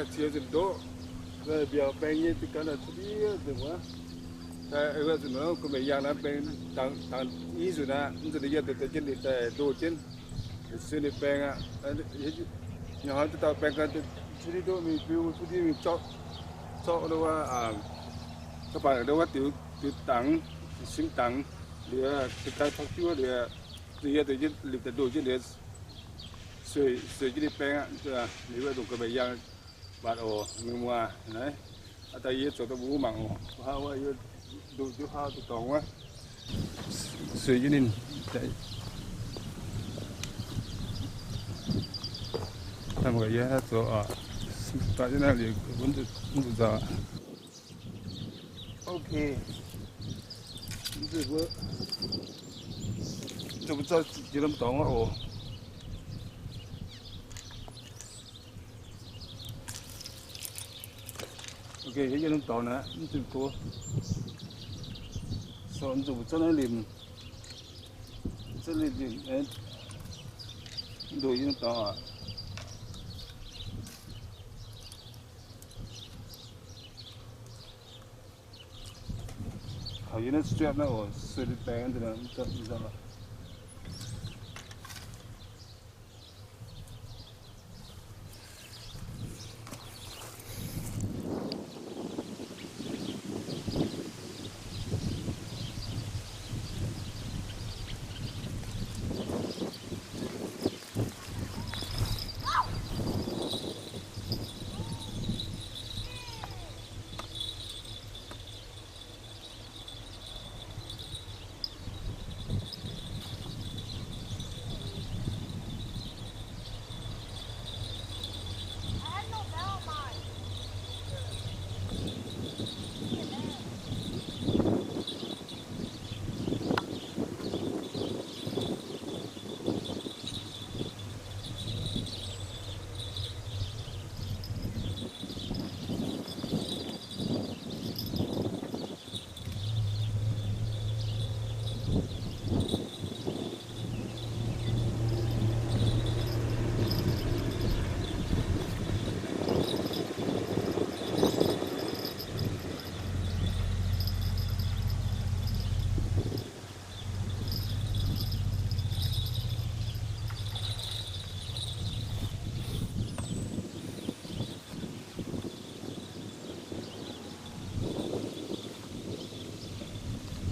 Ziex nzunc ndoqv, mbiauz baeng nyei, zinh ganh cuotv ndiev nzunc wuov. Daaih wuov nzunc nor, gu'meix yaangh naaiv baeng dangx, dangx i nzunc aqv. Nzunc yie deix deix jienv liuz daaih ndoh jienv, liuz sueih ninh baeng aqv. Nyanc hnoi duqv dauh baeng ganh cuotv ndiev ndoqv mingh biu, cuotv ndiev mingh zorqv, zorqv wuov, zorqv baac wuov diux, diux dangx, simv dangx, liuz cingx daaih caux juov liuz, nzunc yie deix jienv liuz daaih ndoh jienv liuz, sueih, sueih jienv ninh baeng aqv. Liuz wuov ndongc gu'meix yaangh mbatc oc, mienh muoz naaiv. Aa, daaih yie zoux daaih mbuo mangc oc. Wuov, wuov, yie ndoh jienv haav dorngx wuov. Sueih jienv ninh. Daaih mangc gaax yie zoux oc. Daaih jienv naaiv liuz, mv zuqc nzauc. Ok. Mv zuqc mbuo, mv zuqc mbuo zorqv jiex norm dorngx wuov oc. Ok, yie yiem norm dorngx naaiv, mv zuqc go. So, mv zuqc mbuo zorqv naaiv limc. Zorqv limc, limc, ndoh yiem norm dorngx oc. Taux yie naaiv strap naaiv oc, sueih baeng daaih, mv zuqc, mv zuqc.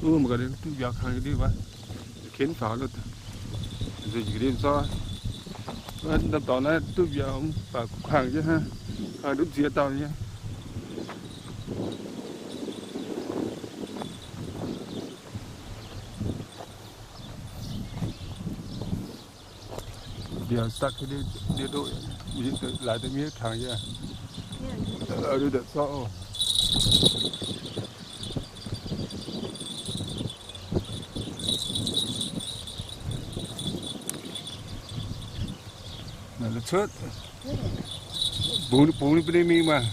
Mv baac duqv mbiauz kangx nyei ndiev wuov, kenv faaux lorqc. Nzunc ga'ndiev zorqv, norm dorngx naaiv duqv mbiauz mv baac kuv kangx jienv hnangv, kangx duqv ziex dauh nyei. Mbiauz sakv ndiev ndoqv, laaix deix miev kangx yie. Ndiev ndoqv zorqv oc. Naaiv cuotv, bungx, bungx ninh bun ninh mingh maah.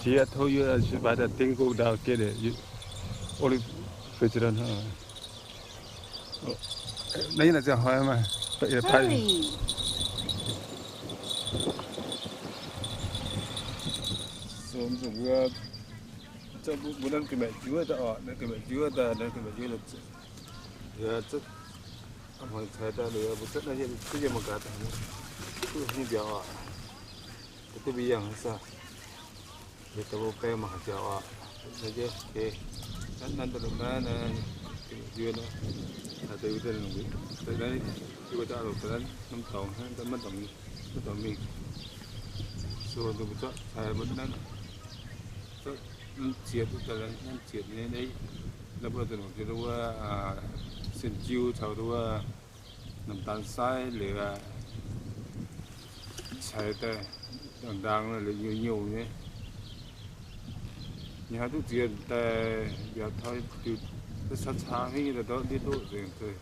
Jiex tov yie mbuo daaih ding gong ndau geh, only fifty dollars. Naaiv yie naaic ziangh hoic maah. Mbuo, mbuo nanv ga'maeqc juov daaih oc, nanv ga'maeqc juov daaih, nanv ga'maeqc juov daaih. Yaac cuotv, hnoi cai daaih liuz mbuo cuotv naaiv yie, cuotv yie mangc gaax daaih, duqv haaix nyungc mbiauz oc. Duqv mbiauz yangh haaix saah. Liuz daaih mbuo baeng mangc haaix jauv oc. Naaiv njiec, ok. Nanv, nanv daaih longc naaiv, naaiv, njiec naaiv. Daaih wuov daaih longc, daaih naaiv, wuov daaih longc daaih naaiv norm dorngx hnangv, daaih maiv dorngx, maiv dorngx mingh. So, mbuo zorqv cai mbuo nanv, zorqv nanv ziex, nanv ziex nyei, naaiv mbuo zuqc longc jienv wuov, sin jiu caux wuov, namx daan sai liuz, cai daaih ndaang-ndaang liuz nyouc nyouc nyei. Ninh haih duqv ziex daaih mbiauz toi diuc, caa caa hingv daaih ndortv ndiev ndoqv nzengc deix.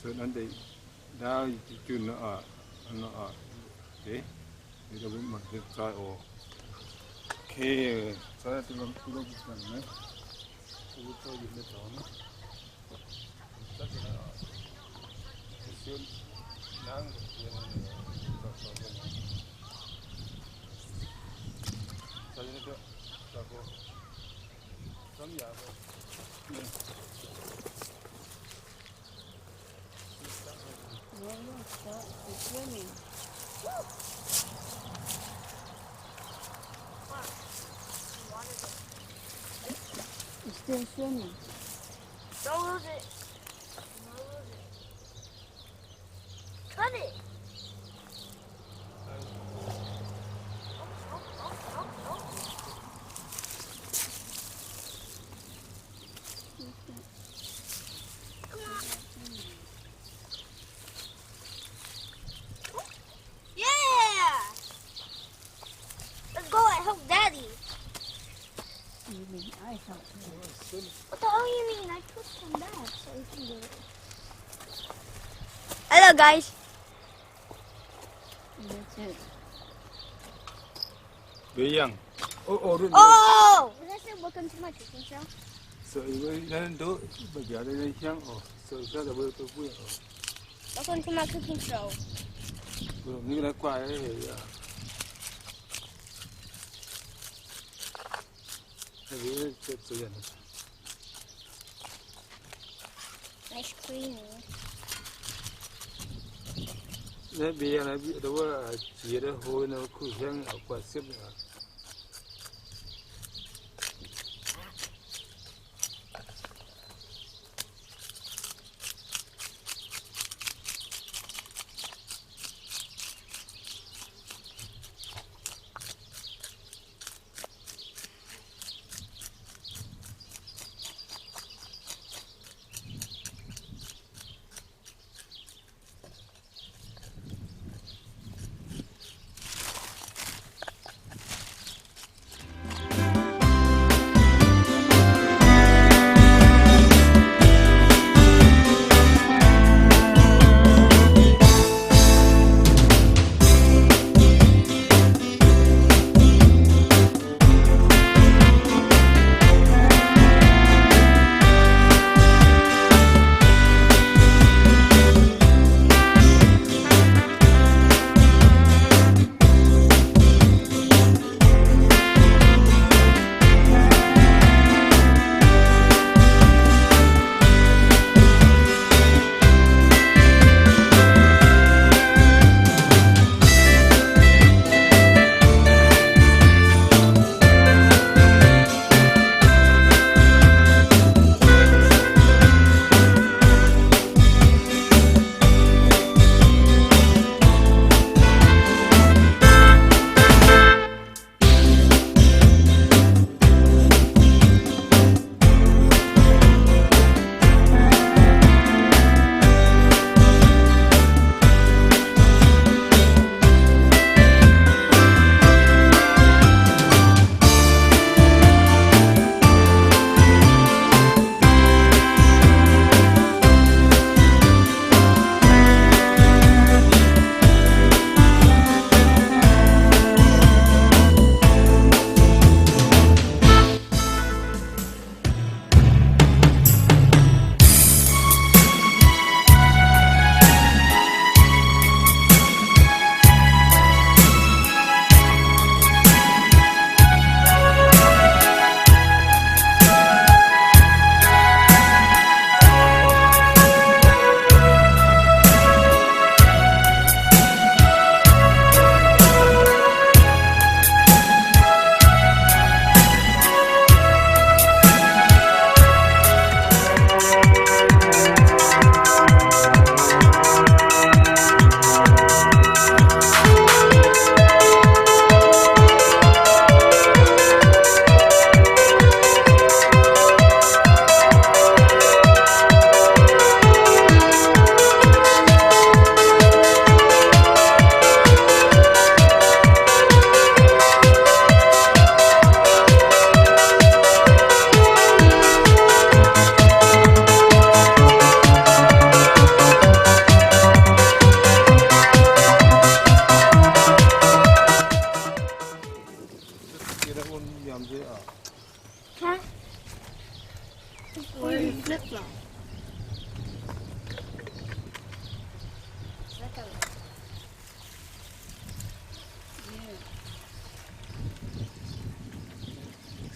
Naaiv deix ndaauv jun nor, nor, deix, deix mbuo mangc jienv zoi oc. Ok, zoi duqv lomh, duqv lomh ganh naaiv, duqv zoi yietc meih dorngx naaiv. It's swimming. It's still swimming. Don't lose it. Don't lose it. Cut it. Come on. Yeah! Let's go and help Daddy. What do you mean I help him? What the hell you mean? I took some back so you can do it. Hello, guys. That's it. Mbuo yangh. Oh, oh, duqv. Oh! Welcome to my cooking show. So, naaiv ndoqv, mbuo biaux naaiv hnyangv oc. So, Welcome to my cooking show. Mbuo longc naaiv guaaih hec yaac. Nice cleaning. Naaiv mbuo yangh naaiv, wuov, jiex naaiv hlo nor kuh hnyangv guaaih siepv aqv.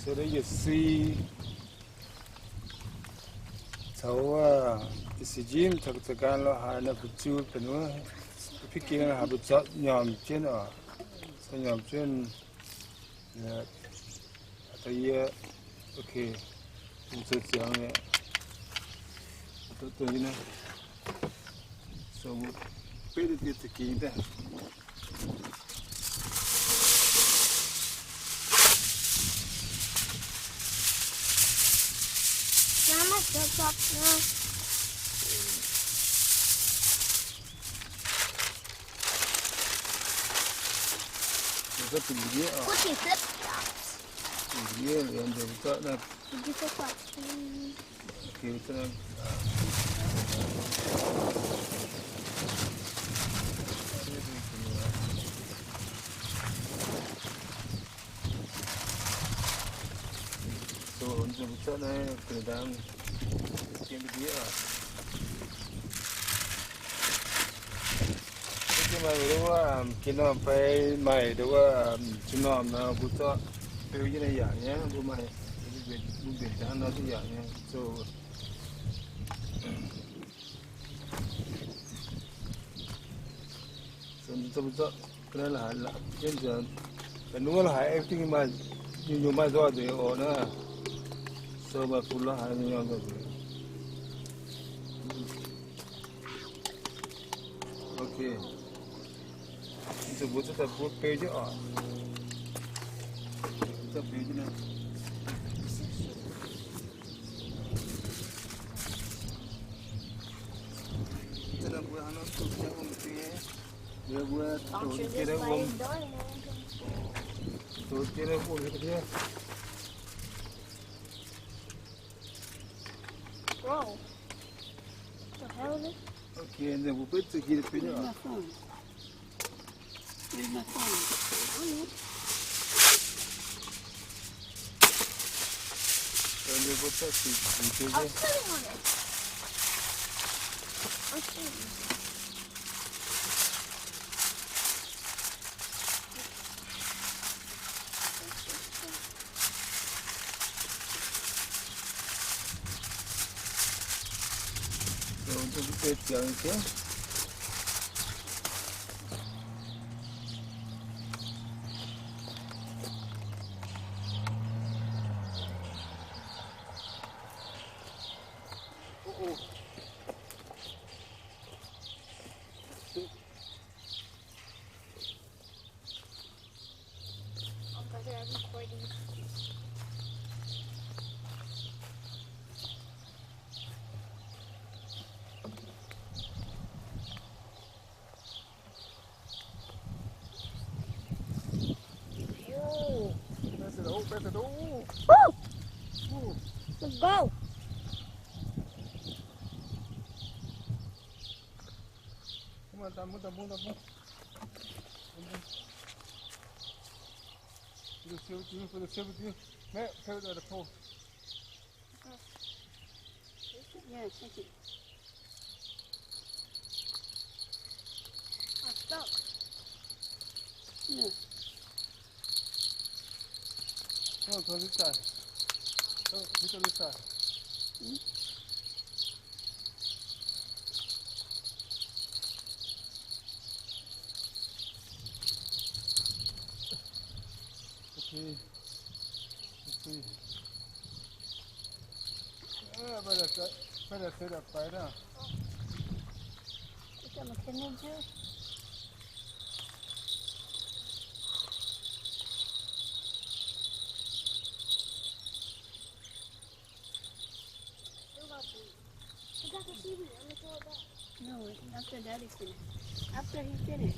Yietc si caux yietc si njimv caux za'ganh lorz haaix nor mbu'ziex benx wuov, pitv gengh haaix mbu'ziex zorqv nyormh jienv oc, zorqv nyormh jienv. Da'yie, ok, mbu'ziex ziangx mi'aqv. Duqv duqv nyei naaiv, so mbuo betv deix za'gengh daaih. Mbuo zorqv dingc ndiev oc. Dingc ndiev liuz mbuo zorqv naaiv. So, mbuo zorqv naaiv deix ndaangc, dingc ndiev oc. Mbuo maaih wuov, geh normh fai maaih wuov, zuqc normh nor mbuo zorqv beu jienv naaiv yaac nyei, mbuo maaih, mbuo mbenc jangv nor duqv yaac nyei. So, so mbuo zorqv, zorqv, ga'naaiv la'haiz, ga'naaiv la'haiz everything maaih, nyungc-nyungc maaih nzoih nzengc oc naaiv. So maaih bun la'haiz nyungc-nyungc nzoih nzengc. Ok. Zuqc mbuo zuqc daaih bun beu jienv oc. Zuqc beu jienv naaiv. Mbuo doqc jienv wuom, doqc jienv wuom, doqc jienv wuom. Bro, the hell is this? Okay, and then we'll put the gear in. Where's my phone? I don't know. And then we'll put the, the, the, I was sitting on it. I'm sitting on it. Let's go. Come on, come on, come on, come on. Put the silver thing, put the silver thing. Matt, put it on the pole. Yeah, take it. I'm stuck. Yeah. Come on, come this side. Come, this side. Hmm? Okay. Let's see. Yeah, better set, better set up by now. No, after Daddy finish. After he finish.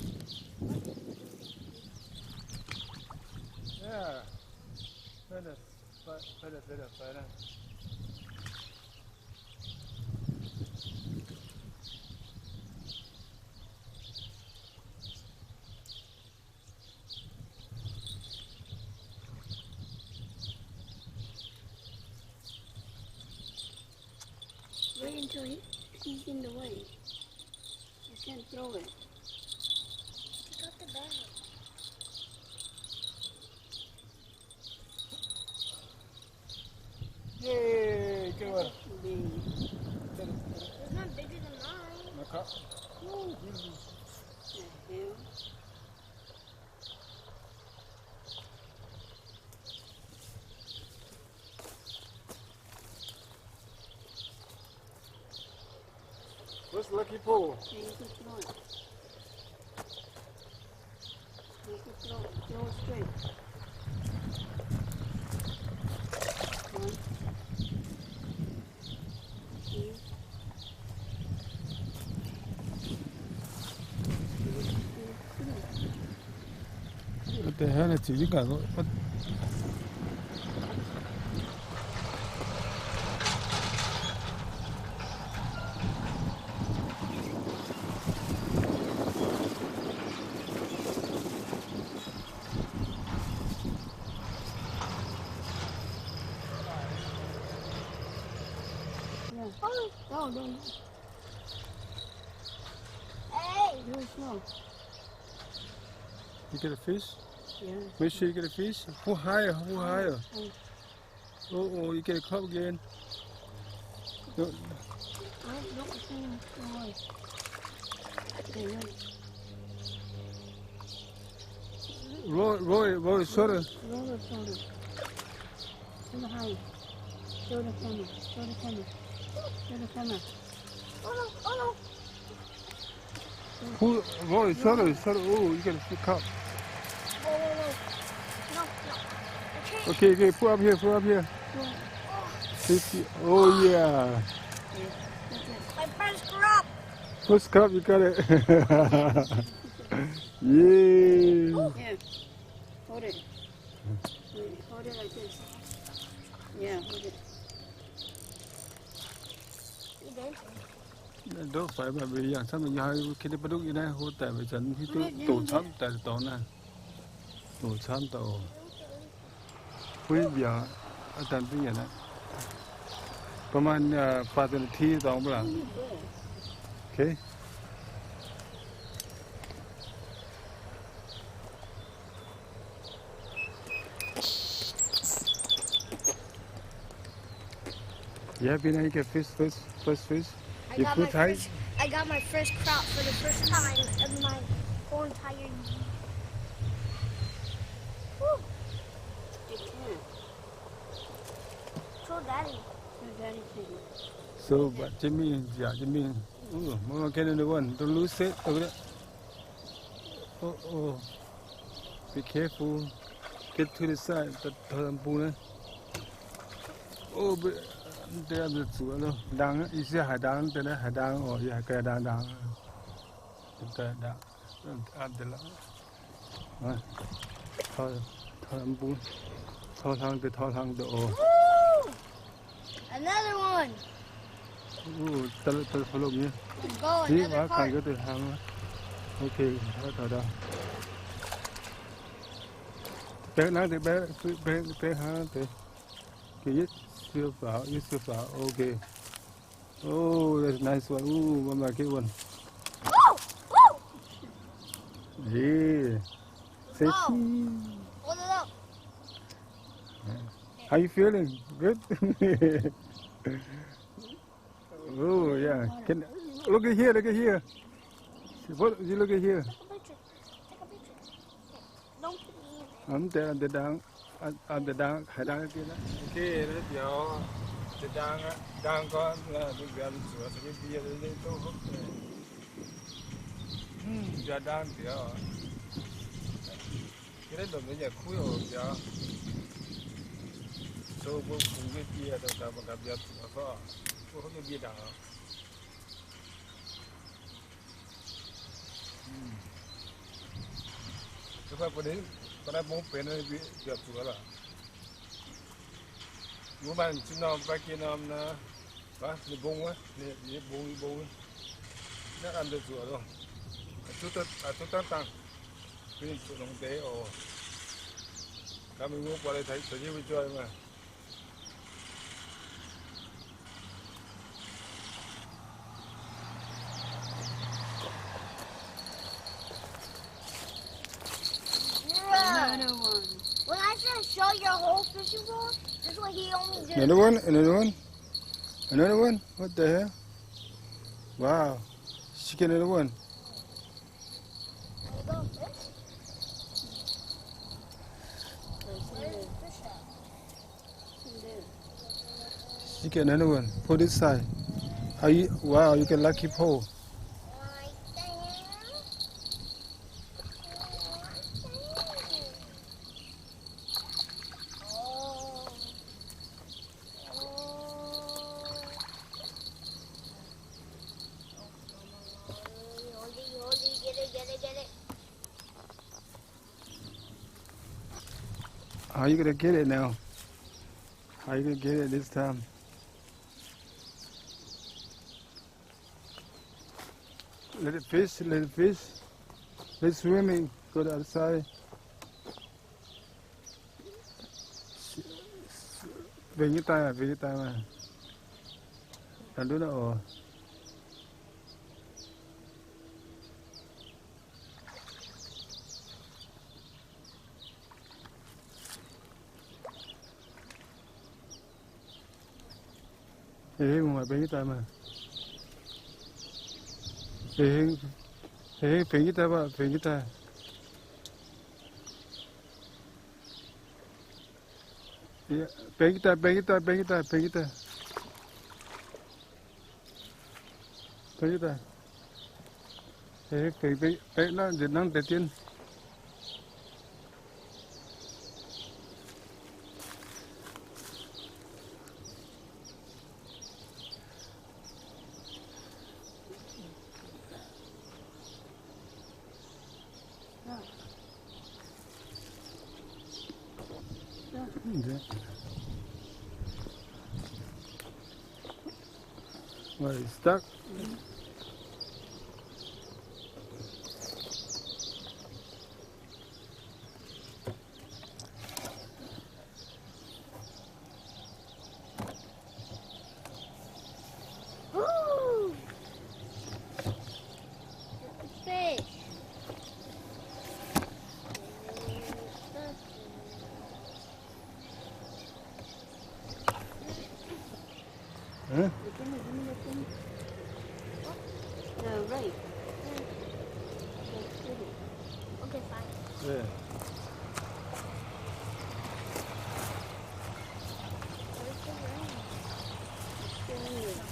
Yeah. Better, better, better, better. Wait until he, he's in the way. You can't throw it. Take out the bag. Where's the lucky pole? There, you can throw it. You can throw it. Throw it straight. One, two, three. What the hell is it? You got what? Yeah. Oh, no, no. Hey. Really small. You get a fish? Yeah. Make sure you get a fish. Pull higher, pull higher. Oh. Oh, oh, you get a crab again. No. Roll, roll, roll it shorter. Roll it shorter. Show the high. Show the camera. Show the camera. Show the camera. Oh no, oh no. Pull, roll it shorter, shorter. Oh, you gotta pick up. Whoa, whoa, whoa. No, no. I can't. Okay, okay, pull up here, pull up here. Whoa. Safety. Oh, yeah. My first crab. First crab, you got it. Yay. Here. Hold it. Wait, hold it like this. Yeah, hold it. Ndov faix mv baac yangh camv, yangh haaix kei deix ba'ndutv yie naaiv hlo daaih, weic zanc hiuv duqv doqc camv daaih dorngx naaiv. Doqc camv daaih oc. Puiv mbiaauc, aa, daan duqv nyanc aqv.ประมาณ uh, แปดนาที dorngx mv baac. Okay. Yeah, be nice, get fish, first, first fish. I got my first, I got my first trout for the first time in my whole entire year. Woo! Good job. Show Daddy. Show Daddy, please. So, but Jimmy, yeah, Jimmy. Ooh, mama, can you do one? Don't lose it. Over there. Oh, oh. Be careful. Get to the side. Taux mbuo naaiv. Oh, mv deix zuoqc loh. Ndaang, yie se haaix ndaang, deix naaiv haaix ndaang oc, yie haiz gaax ndaang ndaang. Gaax ndaang. Taux mbuo. Taux hlang deix, taux hlang deix oc. Another one. Ov, daaih, daaih, daaih lomh nyei. Let's go, another part. Ni, waac ganh gaax deix hlang. Okay, taux daaih. Baeng hnangv deix, baeng, baeng, baeng hnangv deix. Okay, yie siou faaux, yie siou faaux. Okay. Oh, that's a nice one. Ooh, mama, get one. Woo! Woo! Yeah. Say cheese. Hold it up. How you feeling? Good? Oh, yeah. Can, look at here, look at here. What, you look at here. Take a picture. Take a picture. Don't put me in there. Aa, mv deix, aa, mv deix ndaang, aa, aa, mv deix ndaang, haaix ndaang deix naaiv. Okay, naaiv biaux, mv deix ndaang aqv, ndaang gorn, mv biaux zuoqc, se mv bie, mv duqv hopv. Mv biaux ndaang biaux. Yie naaiv lomc nyei yaac kuiv oc biaux. Sou mbuo kungx nyei bie, dongh gaax mangc gaax biaux zuqc fai, mbuo hopv nyei bie ndaangc oc. Mv baac mbuo naaiv mv benx mbiaauc zuoqc lorqc. Mbuo maaih zinh norm fai geh norm nor, ninh mbong wuov, ninh mbong, ninh mbong. Naaiv an deix zuoqc loh. Aa, duqv dangv dangh. Zuqc longx deix oc. Gaax mingh wuov buatc leiz taux yie mbuo joih maah. Another one. When I show your whole fishing pole, this is what he only did. Another one, another one, another one. What the hell? Wow. She get another one. You get another one. Put this side. How you? Wow, you get lucky pole. How you gonna get it now? How you gonna get it this time? Let it fish, let it fish. Let it swimming. Go to the other side. Mbenc nyei daaih, mbenc nyei daaih maah. Daaih ndutv naaiv oc. Heh heh, mbuo mangc mbenc nyei daaih maah. Heh heh, heh heh, mbenc nyei daaih maah, mbenc nyei daaih. Mbenc nyei daaih, mbenc nyei daaih, mbenc nyei daaih, mbenc nyei daaih. Mbenc nyei daaih. Heh heh, mbenc, mbenc, mbenc naaiv, nzengc hnangv deix dien. Why, it's stuck? Ooh. Fish. Huh? Give me, give me the thing. The rake. Okay, fine. Yeah. Where's the rake? It's still in there.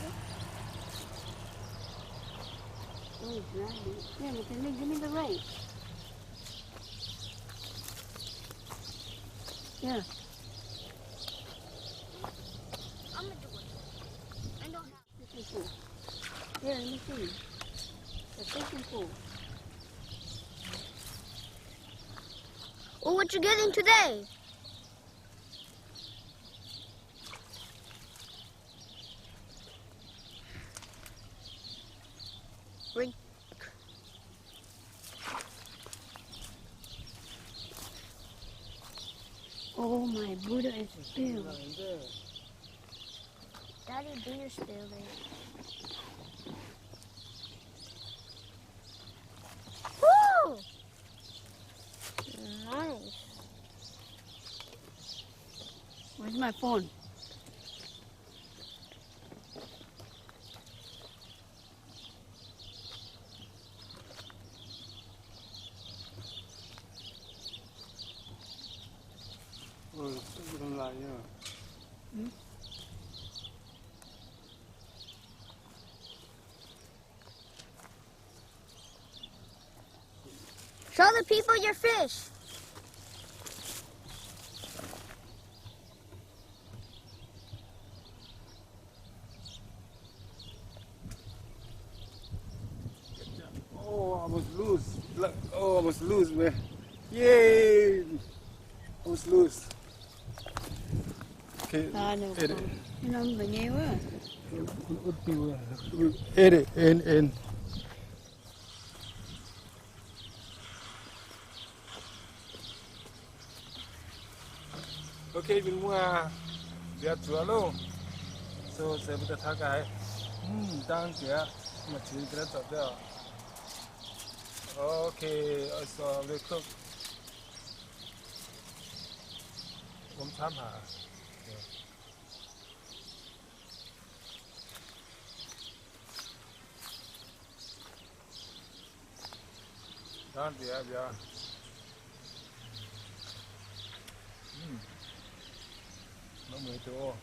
Oh, it's not in there. Yeah, but then give me the rake. Yeah. I'm gonna do it. I don't have Fishing pole. Yeah, let me see. The fishing pole. Oh, what you getting today? Ring. Oh, my Buddha is filled. Daddy, do you spill it? Woo! Nice. Where's my phone? Oh, it's still alive, yeah. Hmm? Show the people your fish. Oh, almost lose. Look, oh, almost lose, man. Yay! Almost lose. Okay, edit. Edit, end, end. Okay, mienh muoz, mbiauz zuoqv loh. So, se mbuo daaih taux gaax. Hmm, dangv jiex, maaih ziex ga'naaiv zorpc daaih. Okay, so, welcome. Wuom camv haic. Dangv jiex mbiauz. Hmm. Maiv mueiz duqv.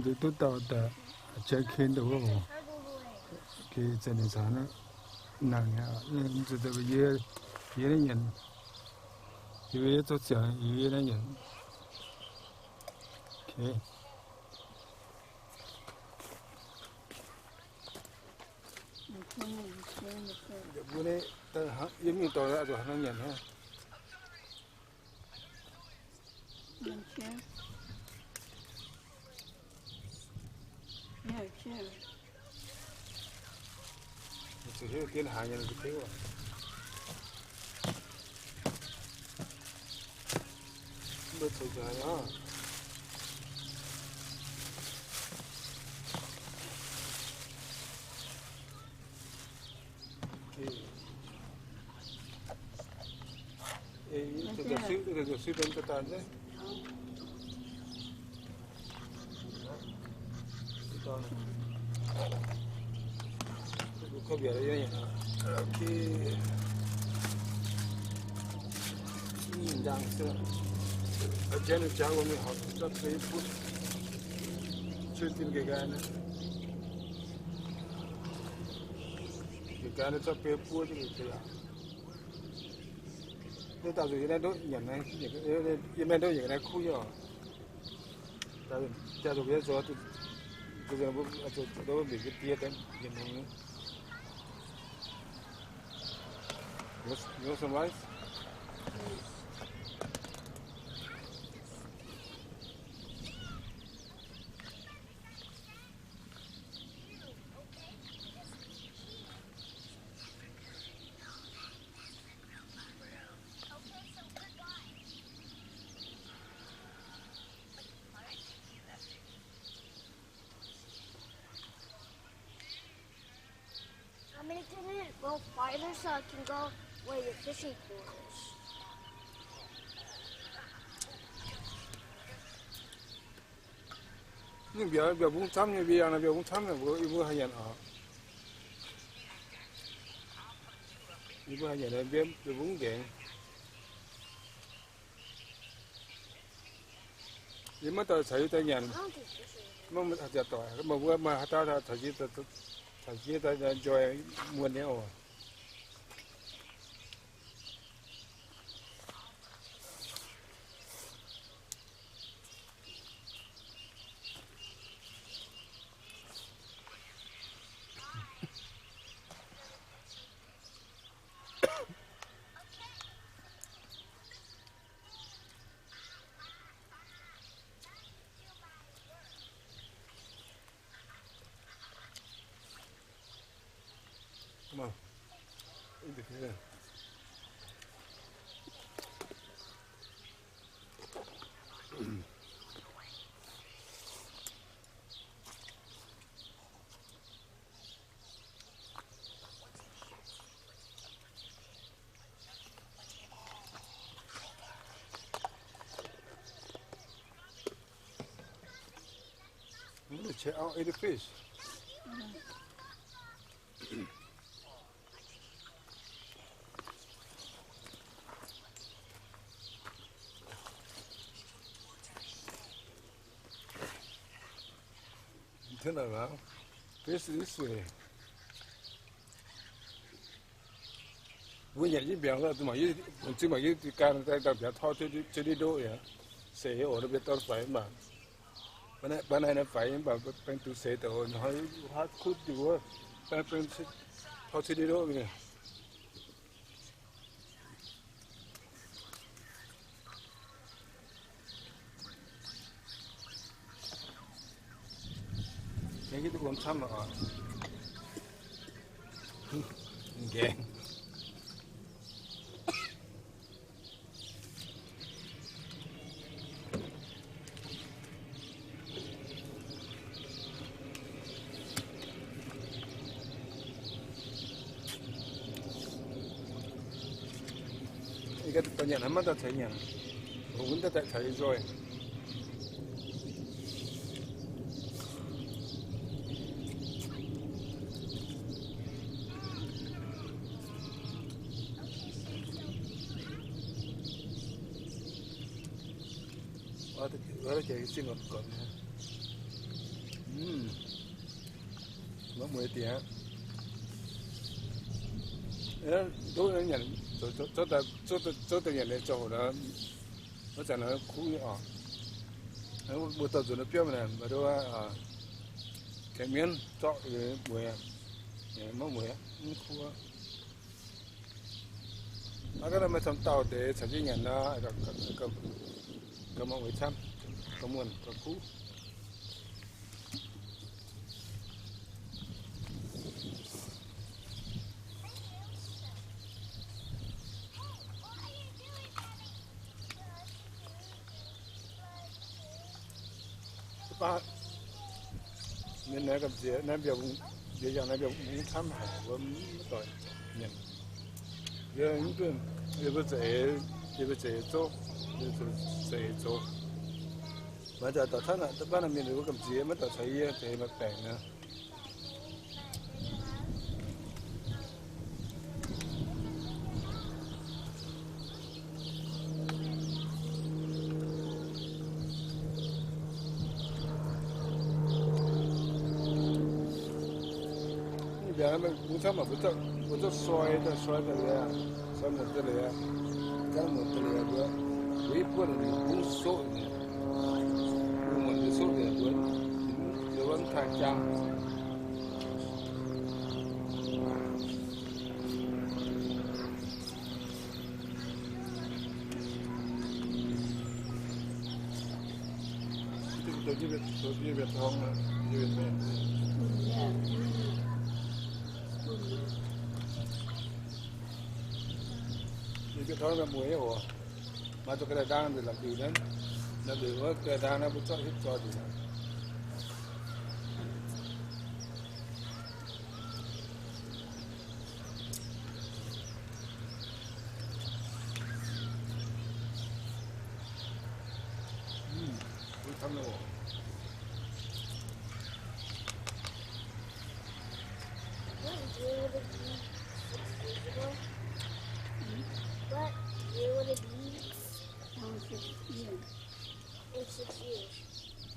Duqv dauh daaih jai ken daaih wuov. Zanc ninh caux naaic nangc, yie naaiv nyanc, yie zorqv ziangx, yie naaiv nyanc. Mbuo naaiv, yie mingh dorh zuqc haaix nor nyanc hnangv. Zuqc hiuv dien haaix nyanc zuqc hiuv. Mbuo ceix jaax nor. Yie ganh zorqv biei buov jienv. Naaiv dauh zuqc yie naaiv ndoqv nyanc, yie maiv ndoqv nyanc naaiv kuv nyei oc. Jaax zuqc yie zoux, mbuo mbic jienv die daaih nyanc nongx. You want some rice? I'm gonna get in and go farther so I can go where the fishing pole is. Ninh mbiauz, mbiauz mbungv camv nyei, mbiauz yangh naaiv mbiauz mbungv camv nyei, mbuo, yie mbuo haih nyanc oc. Yie mbuo haih nyanc naaiv mbiauz mbungv nqengx. Yie maiv doic caux yie daaih nyanc. Maiv ziangh doic, meih mbuo maaih haaix dauh caux yie, caux yie daaih enjoy muonz nyei oc. Check out the fish. Thế nào hả? Fish this way. Mbuo nyanc yie mbiauz, mangc yie, mangc yie gan daaih mbiauz tov cuotv ndoqv yaac. Seix oc, mbuo dorn faix mv baac, baav naaiv, baav naaiv faix mv baac baeng duqv seix deix oc, hnoi haav kuv diuh wuov, baeng, baeng tornado nyei. Gaengh hiuv duqv wuom camv oc. Gaengh. Ih ganh dorh nyanc hnangv, maiv dauh caux nyanc. Wuov daaih caux enjoy. Wuov, wuov jiex zingh gorn. Mv mueiz diex. Duqv nyanc, zouv daaih nyanc nyei ziangh hoc nor, wuov zanc nor kuv nyei oc. Mbuo dorh nzuonx biopv naaic, maiv duqv, gaengh mienv zorqv mueiz, maiv mueiz, mv kuv. Aa, ga'naaiv maaih camv dauh deix caux jienv nyanc nor, gauh mangc wuic camv, gauh muonh, gauh kuv. Baav mienh naaiv gamh nziex, naaiv mbiauz, mbiauz yangh naaiv mbiauz mv camv haic, mbuo mv doic nyanc. Yie mv duqv, yie mbuo za'eix, yie mbuo za'eix zoqv, yie mbuo za'eix zoqv. Maiv zeiz doic camv aqv, baav naaiv mienh mbuo gamh nziex maiv doic caux yie za'eix maaih baengc nor. Mv baac mbuo camv mangc, mbuo zorqv soi, soi daaih leiz, soi muonc daaih leiz, gaanv muonc daaih leiz, mbuo, mbuo i buonv ninh bungx soqv, bungx muonc soqv daaih mbuo, mbuo mv taaih jaang. Mbiauz torngv mueiz oc. Maaih zuqc ga'naaiv ndaang nzengc la'biux naaiv. La'biux wuov ga'naaiv ndaang naaiv mbuo zorqv hitv zoih nzengc. What year would it be six years ago? Hmm? What year would it be? I was sixteen. In six years.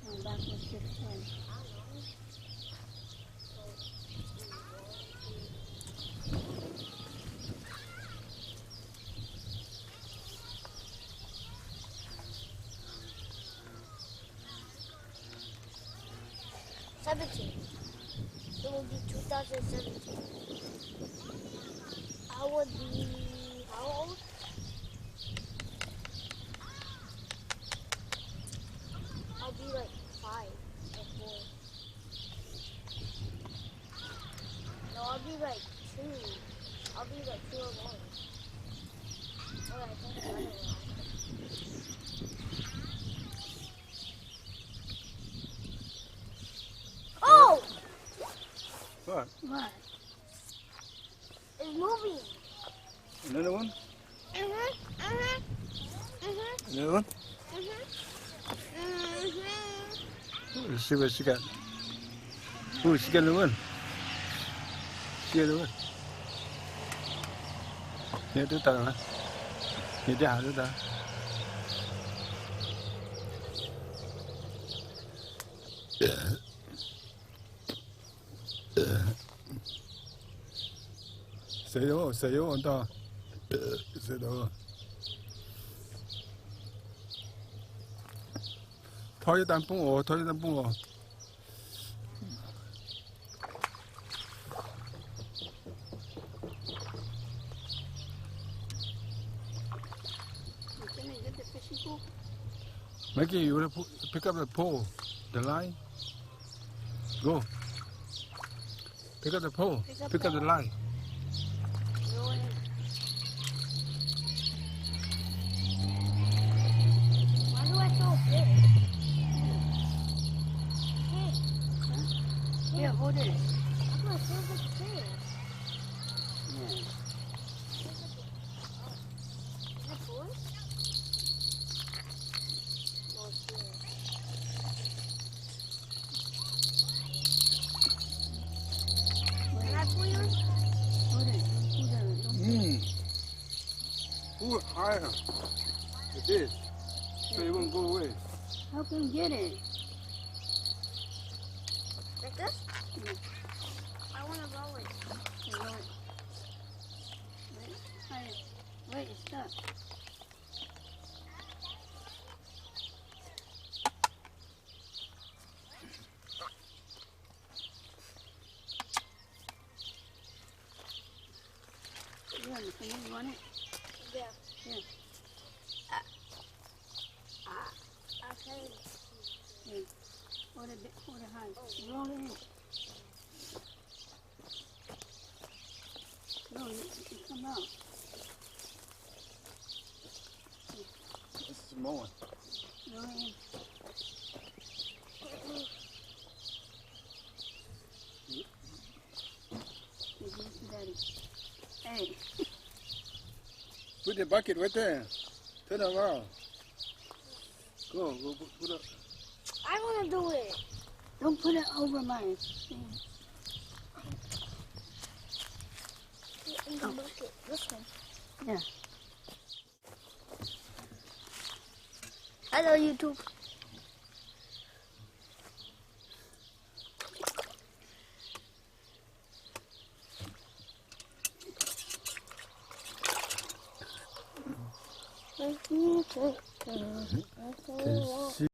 Oh, back was sixteen. I don't know. Seventeen. It will be two thousand seventeen. I would be how old? I'll be, like, five or four. No, I'll be, like, two. I'll be, like, two or one. Or, like, one or one. Oh! What? What? It's moving. Another one? Mm-hmm. Mm-hmm. Mm-hmm. Another one? Mm-hmm. Mm-hmm. Ooh, see what she got. Ooh, she got another one. She got another one. Nhịt duqv daaih maiv? Nhịt duqv haaix duqv daaih? Seix youz, seix youz, ong dauh. Seix douz. Tov jienv daaih bung oc, tov jienv daaih bung oc. Maggie, you wanna pu-, pick up the pole, the line? Go. Pick up the pole. Pick up the line. Why do I so big? Hey. Huh? Here, hold it. I'm gonna throw this fish. Yeah. Is it full? Oh, shit. Can I pull yours? Hold it. Don't pull the, don't pull. Mm. Pull higher. Like this. So it won't go away. Help him get it. Like this? Yeah. I wanna roll it. Okay, roll it. Wait, higher. Wait, it's stuck. Yeah, can you run it? Yeah. Yeah. Ah. Ah. Okay. Yeah. Hold it, hold it high. Oh. Roll it in. No, it, it come out. It's small. Roll it in. Hey. Put the bucket right there. Turn around. Go, go, put, put up. I wanna do it. Don't put it over my thing. In the bucket. This one. Yeah. Hello, YouTube. Can see.